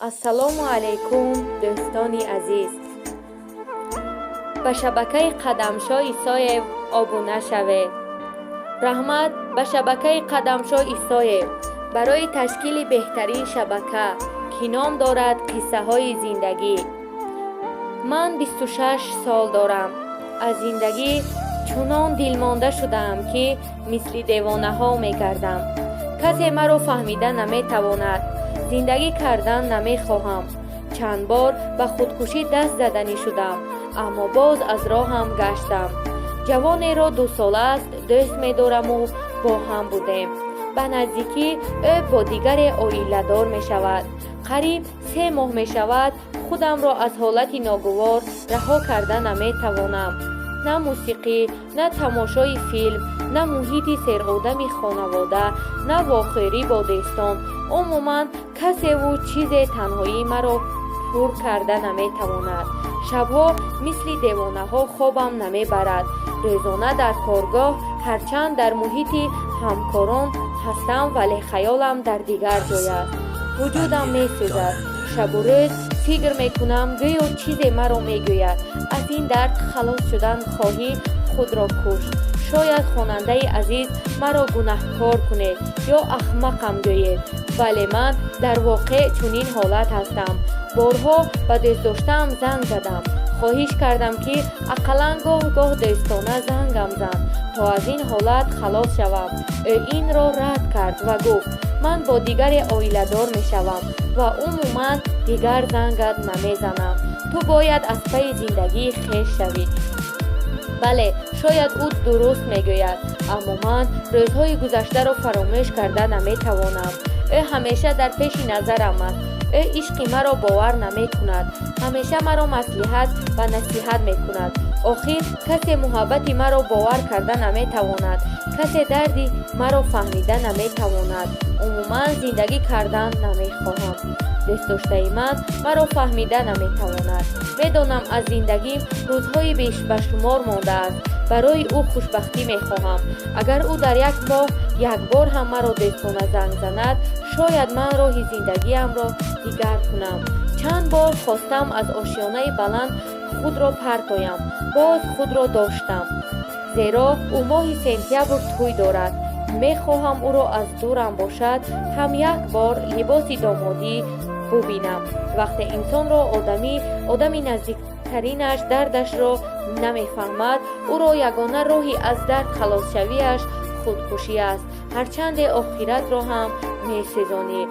Ассалому алайкум, дӯстони азиз! Ба шабакаи Қадамшо Исоев обуна шавед. Раҳмат ба шабакаи Қадамшо Исоев барои ташкили беҳтарин шабака, ки ном дорад «Қиссаҳои зиндагӣ». Ман 26 сол дорам. Аз зиндагӣ чунон дилмонда шудаам, ки мисли девонаҳо мегардам. Касе маро фаҳмида наметавонад. Зиндагӣ кардан намехоҳам. Чанд бор ба худкушӣ даст заданӣ шудам, аммо боз аз роҳам гаштам. Ҷавонеро 2 сола аст дӯст медораму бо ҳам будем. Ба наздикӣ ӯ бо дигаре оиладор мешавад. Қариб 3 моҳ мешавад, худамро аз ҳолати ногувор раҳо карда наметавонам. На мусиқӣ, на тамошои филм, на муҳити серодами хонавода, на вохӯрӣ бо дӯстон, умуман касеву чизе танҳоии маро пур карда наметавонад. Шабҳо мисли девонаҳо хобам намебарад. Рӯзона дар коргоҳ, ҳарчанд дар муҳити ҳамкорон ҳастам, вале хаёлам дар дигар ҷой аст. Вуҷудам месӯзад. Шабу рӯз фикр мекунам, гӯё чизе маро мегӯяд: аз ин дард халос шудан хоҳӣ, худро куш. Шояд, хонандаи азиз, маро гунаҳкор кунед ё ахмақам гӯед, вале ман дар воқеъ чунин ҳолат ҳастам. Борҳо ба дӯстдоштаам занг задам, хоҳиш кардам, ки ақаллан гоҳ-гоҳ дӯстона зангам зан, то аз ин ҳолат халос шавам. Ӯ инро рад кард ва гуфт: ман бо дигаре оиладор мешавам ва умуман дигар зангат намезанам, ту бояд аз пайи зиндагии хеш шавӣ. Бале, шояд ӯ дуруст мегӯяд, аммо ман рӯзҳои гузаштаро фаромӯш карда наметавонам. Ӯ ҳамеша дар пеши назарам аст. Ӯ ишқи маро бовар намекунад, ҳамеша маро маслиҳат ва насиҳат мекунад. Охир касе муҳаббати маро бовар карда наметавонад, касе дарди маро фаҳмида наметавонад. Умуман зиндагӣ кардан намехоҳам. Дӯстдоштаи ман маро фаҳмида наметавонад. Медонам, аз зиндагим рӯзҳои бешумор мондааст. Барои ӯ хушбахтӣ мехоҳам. Агар ӯ дар як моҳ як бор ҳам маро дӯстона занг занад, шояд ман роҳи зиндагиамро дигар кунам. Чанд бор хостам аз ошёнаи баланд худро партоям, боз худро доштам, зеро ӯ моҳи сентябр тӯй дорад. Мехоҳам ӯро аз дурам бошад ҳам як бор либоси домодӣ бубинам. Вақте инсонро одами наздиктаринаш дардашро намефаҳмад, ӯро ягона роҳи аз дард халосшавиаш худкушӣ аст, ҳарчанде охиратро ҳам месӯзонӣ.